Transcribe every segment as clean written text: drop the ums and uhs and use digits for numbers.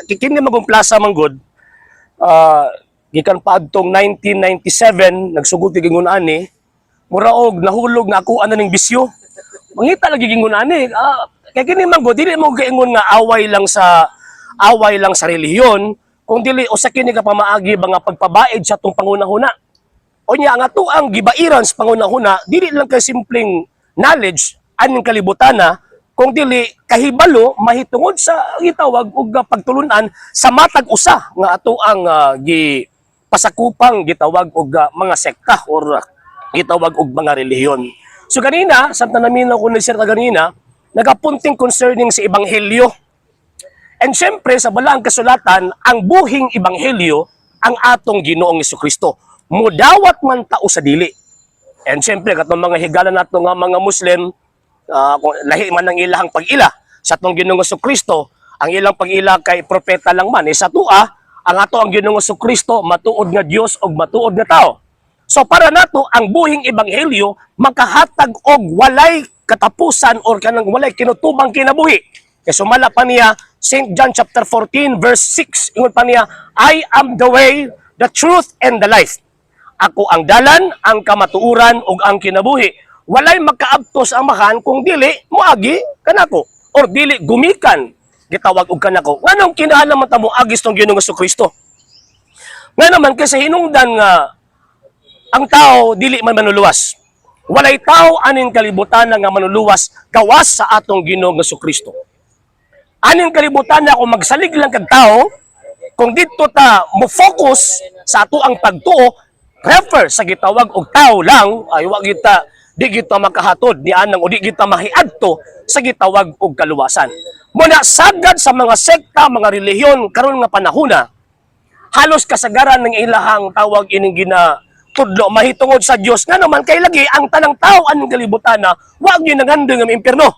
Kini magong plaza manggod, gikan pa adtong 1997 nagsugod giingon ani, mura og nahulog nga ako ana ning bisyo. Mangita lagi giingon ani. Kay kini manggod dili mo giingon nga away lang sa relihiyon, kung dili usa kini ka pamaagi ba nga pagpabaid sa atong pangunahuna. Unya ang ato ang gibairan sa pangunahuna dili lang kay simpleng knowledge aning kalibutana, kung dili kahibalo mahitungod sa gitawag og pagtulunan sa matag usa nga ato ang gi pasakupang gitawag og mga sekta or gitawag og mga relihiyon. So ganina, samtang naminaw ko ni sir kaganina, nagapunting concerning sa ebanghelyo. And syempre, sa balaang kasulatan, ang buhing ebanghelyo ang atong Ginoong Kristo. Mudawat man tao sa dili. And syempre, katong mga higala nato nga mga Muslim, kung lahi man ang ilahang pag-ila sa atong Ginoong Kristo, ang ilang pag-ila kay propeta lang man. Eh, sa tua, ang ato ang Ginoong Kristo matuod nga Dios og matuod nga tao. So para nato ang buhing ebanghelyo makahatag og walay katapusan or kanang walay kinutubang kinabuhi. Kay sumala pa niya St. John chapter 14 verse 6, ingon pa niya, "I am the way, the truth and the life." Ako ang dalan, ang kamatuoran ug ang kinabuhi. Walay makaabto sa Amahan kung dili moagi kanako or dili gumikan gitawag og kanako. Nganong kinahanglan man ta moagi sa Ginoong Kristo? Nga naman kay sa hinungdan nga ang tao dili man manuluwas. Walay tao aning kalibutan nga manuluwas gawas sa atong Ginoong Kristo. Aning kalibutan na kung magsalig lang kag tao, kung didto ta mo focus sa ato ang pagtuo, refer sa gitawag og tao lang, ay wa kita di kita makahatod ni anang o di kita mahiadto sa gitawag og kaluwasan. Muna sagad sa mga sekta, mga relihiyon karon nga panahona, halos kasagaran ng ilahang tawag ining gina tudlo mahitungod sa Dios, nga naman kay lagi ang tanang tao aning kalibutan na wa gyud nangandoy nga impierno.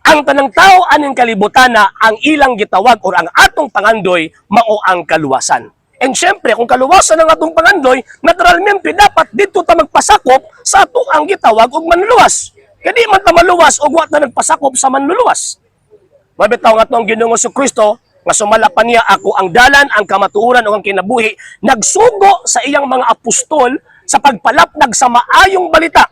Ang tanang tao aning kalibutan na ang ilang gitawag or ang atong pangandoy mao ang kaluwasan. And syempre, kung kaluwasan ang atong pangandoy, naturalmente dapat dito ta magpasakop sa ato ang gitawag og manluluwas. Kaya di man ta maluwas og wa ta nagpasakop sa manluluwas. Mabitaw nga atong Ginoong Kristo nga sumala pa niya, "Ako ang dalan, ang kamatuoran ug ang kinabuhi," nagsugo sa iyang mga apostol sa pagpalapnag sa maayong balita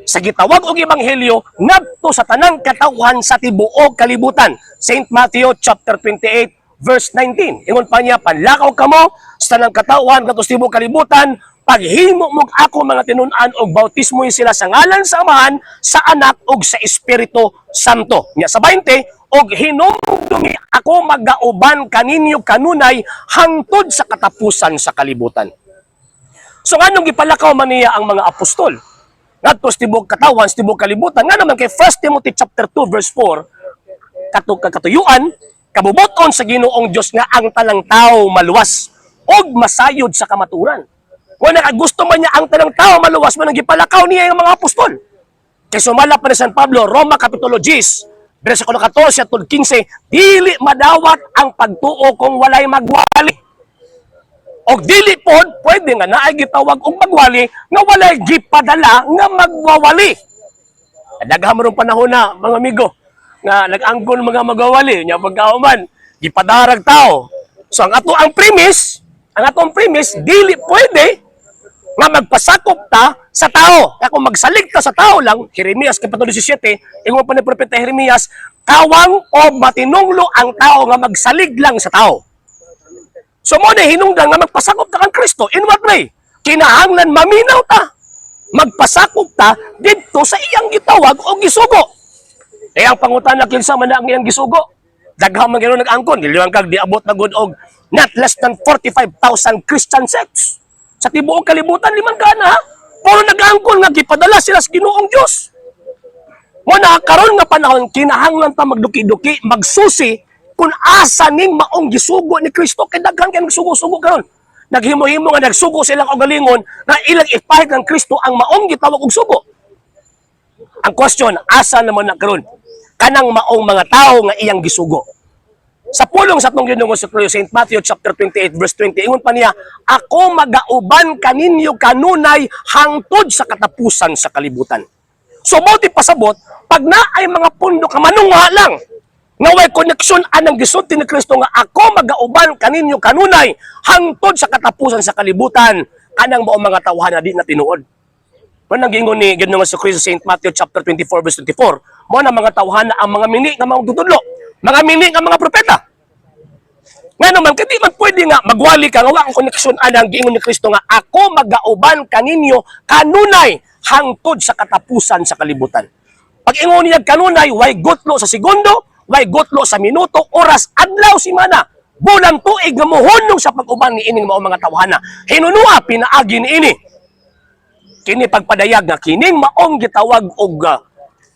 sa gitawag og ebanghelyo ngadto sa tanang katawhan sa tibuok kalibutan. St. Matthew chapter 28 verse 19. Ingon pa niya, "Panlakaw kamo sa tanang katawhan ngadto sa tibuok kalibutan, paghimo mo ako mga tinun-an og bautismo sila sa ngalan sa Amahan, sa Anak ug sa Espiritu Santo." Nya sa 20, "Og hinumdumi, ako magauban kaninyo kanunay hangtod sa katapusan sa kalibutan." So nganong gipalakaw man niya ang mga apostol ngadto sa tibuok katawan, sa tibuok kalibutan? Nga naman kay 1 Timothy chapter 2 verse 4, katuyuan, kabubuton sa Ginoong Dios nga ang tanang tao maluwas og masayod sa kamatuoran. Kung nakagusto man niya ang tanang tao maluwas man ang gipalakaw niya ang mga apostol. Kay sumala pa ni San Pablo, Roma Kapitulo 10, versikulo 14 at 15, dili madawat ang pagtuo kung walay magwali. Og dili pod pwede nga naay gitawag og magwali nga walay gipadala nga magwawali. Daghan man rong panahon na, mga amigo, nga nag-angkon mga magwawali nya pagkauman gipadarag tao. So ang atong premise, dili pwede nga magpasakop ta sa tao. Kaya kung magsalig ta sa tao lang, Jeremias Kapitulo 17, ingon pa ni Propeta Jeremias, kawang o matinunglo ang tao nga magsalig lang sa tao. So mo na hinungdan nga magpasakop ta kang Kristo. In what way? Kinahanglan maminaw ta. Magpasakop ta didto sa iyang gitawag o gisugo. Eh ang pangutana, kinsa man na ang iyang gisugo? Daghan man gano'n nag-angkon. Dili kag diabot na gud og not less than 45,000 Christian sects. Sa tibuok kalibutan, liman ka na ha? Puro nag-angkon nga gipadala sila sa Ginoong Dios. Mo na karon nga panahon kinahanglan ta magduki-duki, magsusi kung asa ning maong gisugo ni Kristo, kay daghan kay nagsugo-sugo karon. Naghimo-himo nga nagsugo silang kaugalingon nga ilang ipahit ng Kristo ang maong gitawag og sugo. Ang question, asa naman na karon kanang maong mga tao nga iyang gisugo? Sa pulong sa atong Ginoong sa Kristo, St. Matthew chapter 28 verse 20, ingon pa niya, "Ako magauban kaninyo kanunay hangtod sa katapusan sa kalibutan." So mo di pasabot, pag naay mga pundo ka manungha lang, Nga way koneksyon anang gisulti ni Kristo nga "Ako magauban kaninyo kanunay hangtod sa katapusan sa kalibutan," kanang mao mga tawhana di na tinuod. Mao nang giingon ni Ginoong Kristo sa St. Matthew chapter 24 verse 24, mao na mga tawhana ang mga mini nga mga tutudlo, mga mini nga mga propeta. Nga naman, kay di man pwede nga magwali ka nga wa ang koneksyon anang giingon ni Kristo nga "Ako magauban kaninyo kanunay hangtod sa katapusan sa kalibutan." Pag ingon niya kanunay, way gutlo sa segundo, way gutlo sa minuto, oras, adlaw, simana, bulan, tuig nga mohunong sa pag-uban ni ining mao mga tawhana. Hinunua pinaagi ni ini. Kini pagpadayag nga kining maong gitawag og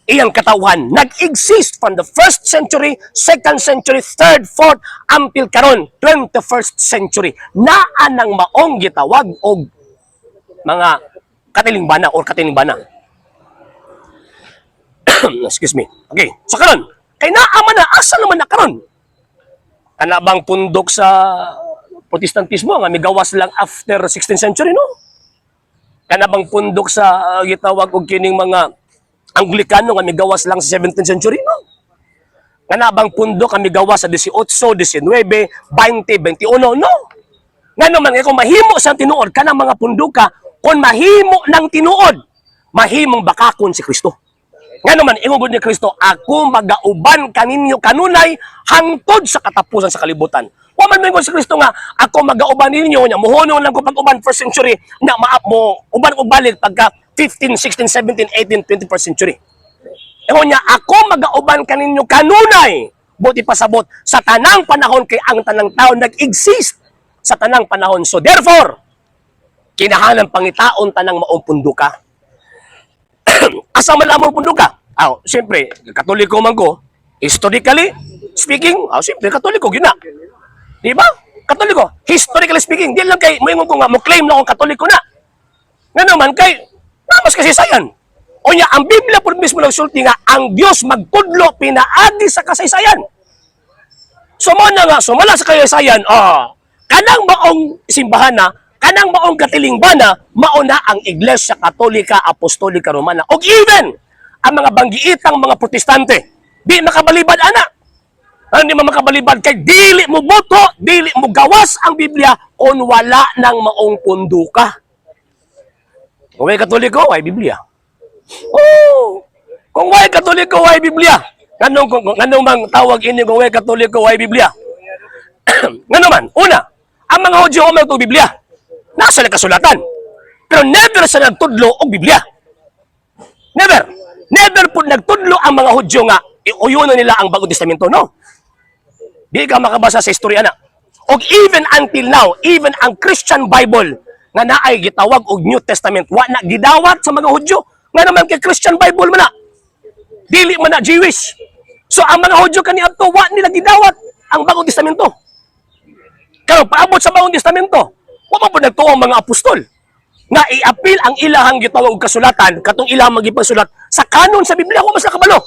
iyang katawhan nag-exist from the first century, second century, third, fourth, until karon 21st century. Naa nang maong gitawag og mga katilingbana or katilingban. Excuse me. Okay. So karon, kay naa man na, asa naman na karon? Kana bang pundok sa Protestantismo nga migawas lang after 16th century, no? Kana bang pundok sa gitawag og kining mga Anglikano nga migawas lang sa 17th century, no? Kana bang pundok nga migawas sa 18, 19, 20, 21, no? Ngano man kung mahimo sa tinuod kanang mga punduka, kung mahimo ng tinuod, mahimong bakakon si Kristo. Ngano man ingon gud ni Kristo, "Ako magauban kaninyo kanunay hangtod sa katapusan sa kalibutan." Wa man moingon si Kristo nga "Ako magauban ninyo," nya muhunong lang ko pag-uban first century na maap mo uban og balik pagka 15, 16, 17, 18, 21st century. Ingon niya, "Ako magauban kaninyo kanunay." Buot ipasabot sa tanang panahon, kay ang tanang tao nag-exist sa tanang panahon. So therefore, kinahanglan pangitaon tanang maong punduka. Asa man among punduka? Ah, siyempre, Katoliko man ko. Historically speaking, ah, siyempre, Katoliko, gina. Di ba? Katoliko. Historically speaking, di lang kay, moingon ko nga, mo claim na akong Katoliko na. Nga naman, kay, namas kasi sayan. O niya, ang Biblia po mismo nagsulti nga, ang Diyos magtudlo, pinaagi sa kasaysayan. So mo na nga, sumala sa kasaysayan, ah, kanang maong simbahan na, kanang maong katilingban na, mao na ang Iglesia Katolika Apostolika Romana. Og even, ang mga banggiitang mga Protestante, di makabalibad ana. Ano, di man makabalibad kay dili mo boto, dili mo gawas ang Biblia kung wala ng maong punduka. Kung may Katoliko, way Biblia. Oh, kung way Katoliko, way Biblia. Nganong mang tawag ini kung way Katoliko, way Biblia? Ngano man, una, ang mga Hudyo may Biblia. Nasa na kasulatan. Pero never sa nagtudlo og Biblia. Never. Never po nagtudlo ang mga Hudyo nga iuyono nila ang Bagong Testamento, no? Di ka makabasa sa istorya na. Og even until now, even ang Christian Bible nga naay gitawag og New Testament, wa na gidawat sa mga Hudyo. Nga naman kay Christian Bible man na. Dili man na Jewish. So ang mga Hudyo kaniadto wa nila gidawat ang Bagong Testamento. Karon paabot sa Bagong Testamento, wa man po nagtuo ang mga apostol nga i-apil ang ilahang gitawag og kasulatan, katong ilahang magipagsulat sa kanon sa Biblia, wa mas nakabalo.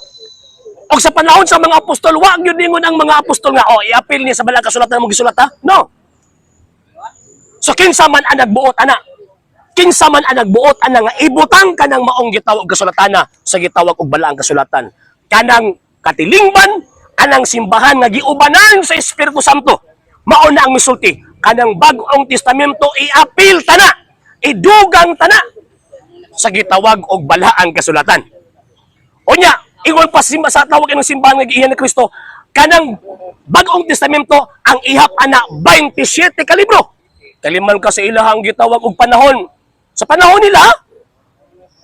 Og sa panahon sa mga apostol, wa gyud ningon ang mga apostol nga, "Oh, i-apil niya sa balang kasulatan mo gisulat," ha? No. So kinsa man ang nagbuot ana? Kinsa man ang nagbuot ana nga ibutang kanang maong gitawag kasulatan sa gitawag og balaang kasulatan? Kanang katilingban, kanang simbahan nga giubanan sa Espiritu Santo. Mao na ang misulti. Kanang Bag-ong Testamento iapil tana, idugang tana sa gitawag og balaang kasulatan. Unya, ingon pa sa tawag ng simbahan nga giiyan ni Kristo, kanang Bagong Testamento ang ihap ana 27 ka libro. Kaliman ka sa ilahang gitawag og panahon. Sa panahon nila,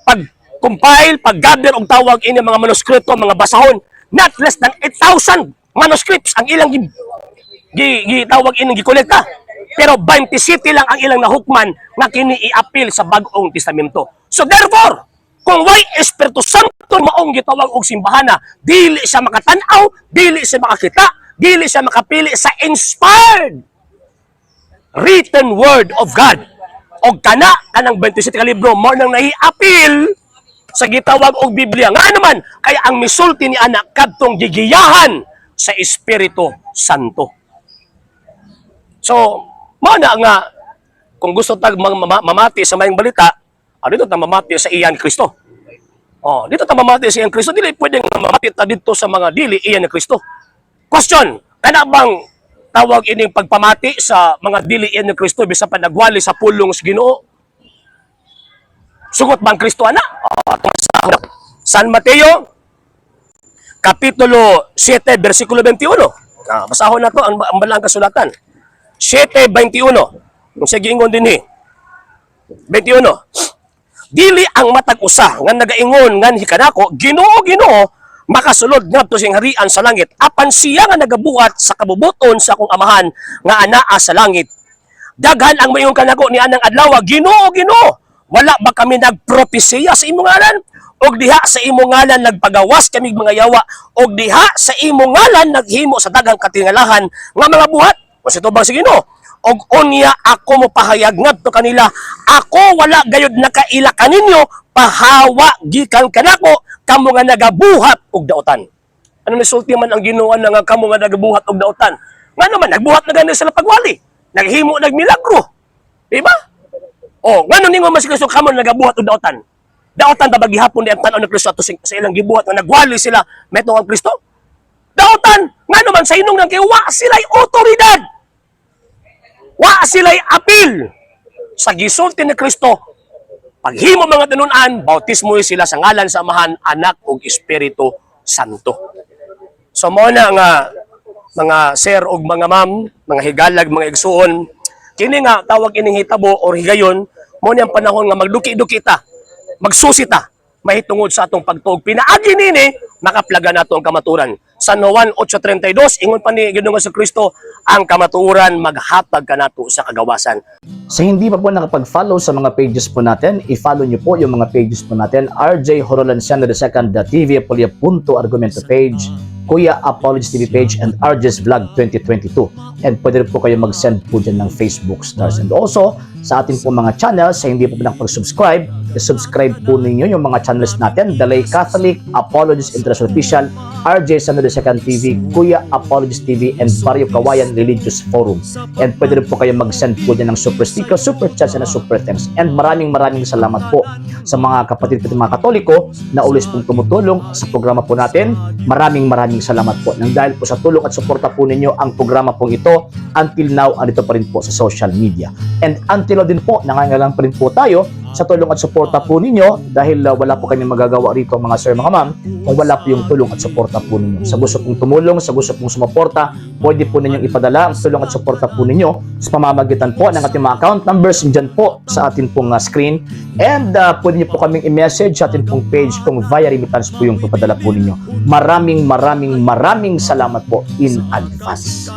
pag compile, pag gather og tawag ini mga manuskrito, mga basahon, not less than 8,000 manuscripts ang ilang gi tawag ining gikolekta. Pero 27 lang ang ilang nahukman nga kini iapil sa Bag-ong Testamento. So therefore, kung way Espiritu Santo maong gitawag og simbahana, dili siya makatan-aw, dili siya makakita, dili siya makapili sa inspired written word of God. Og kana kanang 27 ka libro mo nang nahiapil sa gitawag og Biblia. Nga naman kaya ang misulti ni anak kadtong gigiyahan sa Espiritu Santo. So, mao na nga kung gusto tag mamati sa mayong balita, ah, dito ta mamati sa iyan Kristo. Oh, dito ta mamati sa iyan Kristo, dili pwede nga mamati ta dito sa mga dili iyan ni Kristo. Question, kana bang tawag ining pagpamati sa mga dili ni Kristo bisan pa nagwali sa pulong sa Ginoo? Sugot bang Kristo ana? Oh, atong sa San Mateo Kapitulo 7 versikulo 21. Ah, basahon na to ang balaang kasulatan. 7:21. Kung sa giingon dinhi. 21. Dili ang matag usa nga nagaingon nganhi kanako, "Ginoo, Ginoo," makasulod ngadto sa harian sa langit, apan siya nga nagabuhat sa kabubuton sa akong Amahan nga anaa sa langit. Daghan ang moingon kanako ni anang adlaw, "Ginoo, Ginoo, wala ba kami nagpropesiya sa imong ngalan? Og diha sa imong ngalan nagpagawas kami mga yawa, og diha sa imong ngalan naghimo sa daghang katingalahan nga mga buhat?" O sa tubang sa Ginoo, og unya ako mo pahayag ngadto kanila, "Ako wala gayud nakaila kaninyo, pahawa gikan kanako, kamo nga nagabuhat og dautan." Ano nisulti man ang Ginoo na nga kamo nga nagabuhat og dautan? Nga naman nagbuhat na gani sila pagwali. Naghimo nagmilagro. Di ba? Oh, ngano ningon man si Kristo kamo nagabuhat og dautan? Dautan ba gihapon di ang tan-aw ni Kristo ato sa ilang gibuhat nga nagwali sila metong ang Kristo? Dautan, ngano man sa inong nang kay wa sila'y otoridad. Wa sila'y apil. Sa gisulti ni Kristo, paghimo mga tinunan, bautismo sila sa ngalan sa Amahan, Anak ug Espiritu Santo. So mo na nga mga sir ug mga ma'am, mga higalag, mga igsuon, kini nga tawag ining hitabo or higayon, mo ni ang panahon nga magduki-duki ta, magsusi ta, mahitungod sa atong pagtuog. Pinaagi nini, makaplaga nato ang kamaturan. San Juan 8:32, ingon pa ni Ginoong Kristo, ang kamatuoran maghatag kanato sa kagawasan. Sa hindi pa po nakapag-follow sa mga pages po natin, i-follow nyo po yung mga pages po natin. RJ Horolanciano II, TV Apolia Punto Argumento page, Kuya Apologies TV page, and RJ's Vlog 2022. And pwede rin po kayo mag-send po dyan ng Facebook stars. And also, sa ating po mga channels, sa hindi po nakapag-subscribe, i-subscribe po ninyo yung mga channels natin: Dalay Catholic, Apologies International Official, RJ Sano II TV, Kuya Apologies TV, and Barrio Kawayan Religious Forum. And pwede rin po kayo mag-send po dyan ng super sticker, super chats, and super thanks. And maraming maraming salamat po sa mga kapatid ko, mga Katoliko na always pong tumutulong sa programa po natin. Maraming maraming salamat po. Nang dahil po sa tulong at suporta po ninyo, ang programa pong ito until now andito pa rin po sa social media. And until now din po, nangangailangan pa rin po tayo sa tulong at suporta po ninyo dahil wala po kami magagawa rito, mga sir, mga ma'am, kung wala po yung tulong at suporta po ninyo. Sa gusto pong tumulong, sa gusto pong sumuporta, pwede po ninyong ipadala ang tulong at suporta po ninyo sa pamamagitan po ng ating mga account numbers dyan po sa atin pong screen. And pwede niyo po kaming i-message sa atin pong page kung via remittance po yung papadala po ninyo. Maraming maraming maraming salamat po in advance.